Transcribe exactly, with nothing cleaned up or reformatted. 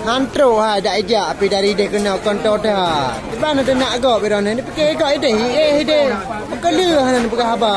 Han trok hai dak ijak pih dari idéh keunoe kon toh that. Iban na teunak gob droeneuh, neupike gob idéh, eh idéh. Meukeuleuh hana neupeugah haba.